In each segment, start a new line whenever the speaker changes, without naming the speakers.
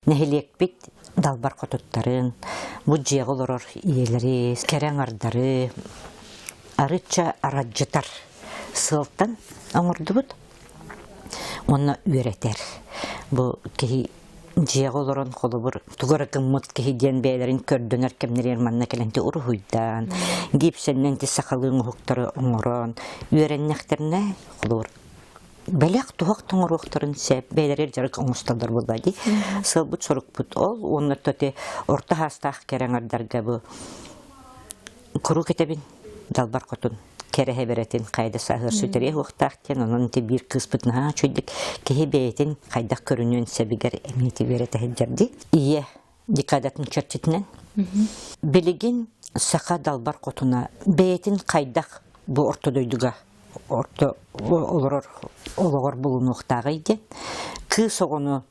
Нэһилиэкпит далбар хотуттарын, бу дьиэҕэ олорор ийэлэри, кэрэ аҥардары арычча арадьытар сыалтан оҥордубут уонна үөрэтэр. Бу киһи дьиэҕэ олорон холобур тугу эрэ гыммыт киһи диэн бэйэлэрин көрдөнөр кэмнэригэр манна кэлэн уруһуйдаан, гипсэннэн сахалыы оҥоһуктары оҥорон үөрэннэхтэринэ холобур бэлэх туһах тоҥоруохтарын сөп бэйэлэригэр дьарык оҥостоллор буолла дии сыалбыт сорукпут ол уонна төте орто хаастаах кэрэ аҥардарга бу куруук этэбин далбар хотун кэрэһэ бэрэтин хайда саһыар сүтэриэ уохтаах диэн онон ити биир кыыспыт наһаа үчүгдик киһи бэйэтин хайдах көрүнүөн сөбүгэр эмиэ ити үөрэтэ сылдьар дии ийэ декадатын чэрчитинэн билигин саха далбар хотуна бэйэтин хайдах бу орто дойдуга орто олорор олоҕор булунуохтааҕый диэн кыыс оҕону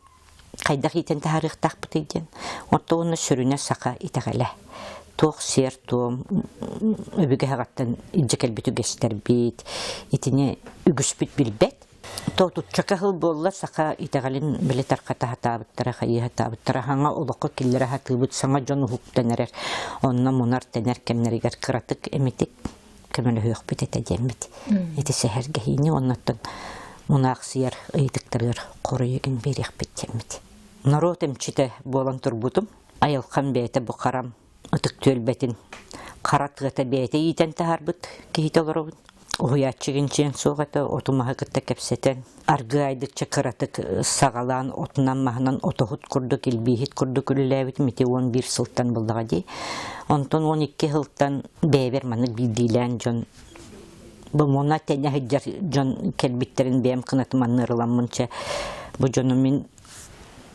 хайдах иитэн таһаарыахтаахпытый диэн оттон уонна сүрүнэ саха итэҕэлэ туох сиэр-туом өбүгэ саҕаттан илдьэ кэлбит үгэстэрбит итини үгүспүт билбэт Тотуччака сыл буолла саха итэҕэлин били тархата сатаабыттара, хайыы сатаабыттара, саҥа олоххо киллэрэ сатыыбыт, саҥа дьон уһуктан эрэр, онно мунар-тэнэр кэмнэригэр кыратык эмитик көмөлөһүөхпүт этэ диэммит. Ити сэһэргэһиини оннуттан мунаахсыйар ыйытыктарыгар хоруйугун биэриэхпит диэммит. Норуот эмчитэ буолан турбутум. Айылхан бэйэтэ бу харам ытык түөлбэтин хара тыата бэйэтэ иитэн таһаарбыт киһитэ олоробун. Уһуйааччы кинчиэн суох этэ, оту-маһы кытта кэпсэтэн, аргыайдыкча кыратык саҕалаан отунан-маһынан отоһут курдук, илбииһит курдук үлэлээбитим ити 11 сылтан буллаҕа дии. Онтон 12 сылтан бэйэбэр маннык биирдиилээн дьон бу муна тэнэ сылдьар дьон кэлбиттэрин бэйэм кынатым анныарыламмын чэ бу дьону мин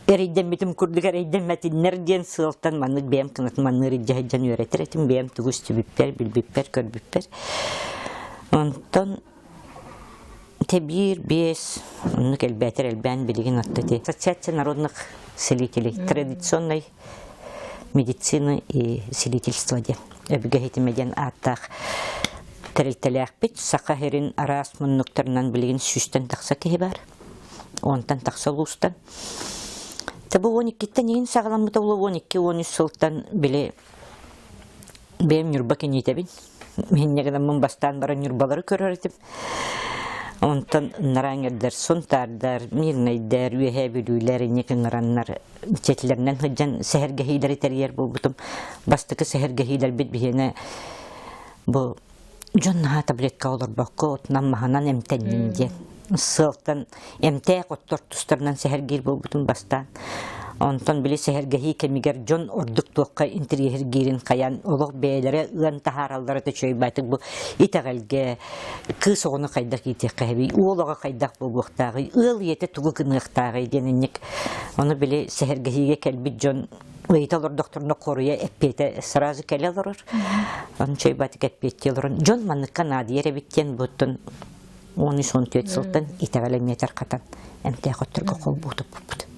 эрэйдэммитим курдук эрэйдэммэтиннэр диэн сыалтан маннык бэйэм кынатым анныыр илдьэ сылдьан үөрэтэр этим бэйэм тугу истибиппэр билбиппэр көрбүппэр онтон 1, 5 оннук элбээтэр элбээн билигин отто ити ассоциация народных целителей традиционной медицины и целительства диэн өбүгэ иһитимэ диэн ааттаах тэрилтэлээхпит саха сирин араас муннуктарынан билигин сүүстэн тахса киһи бар онтон тахса улуустан Табы 12-ттэн иһин саҕаламмыта була 12-13 сылтан били бэйэм Ньурба киниитэбин. Инньэ гынаммын бастаан баран Ньурбалары көрөр этим. Онтон нараангердар, Сунтаардар, Мирнэйдэр, Үөһээ Бүлүүлэр инники ыҥыраннар чэтилэринэн сылдьан сэһэргэһиилэри тэрийэр буолбутум. Бастакы сэһэргэһиилэрбит биһиэнэ бу Дьон наһаа таблетка олорбокко отунан-маһынан эмтэнним диэн. Сыалтан эмтээх оттор тустарынан сэһэргиир буолбутум бастаан. Онтон били сэһэргэһии кэмигэр дьон ордук туохха интэриэһиргиирин хайаан олох бэйэлэрэ ыан таһаараллара төчөйбатык бу итэҕэлгэ кыыс оҕону хайдах иитиэххэ эбий, уол оҕо хайдах буолуохтааҕый, ыал ийэтэ тугу гыныахтааҕый диэн инник ону били сэһэргэһиигэ кэлбит дьон ыйыта олордохторуна хоруйа эппиэтэ сразу кэлэ олорор. Ону чөйбатык эппиэттии олорон дьон манныкка наадыйар эбит диэн буттун 13-14 сылтан итэҕэл эмиэ тархатан эмтээх отторго холбуу туппуппут.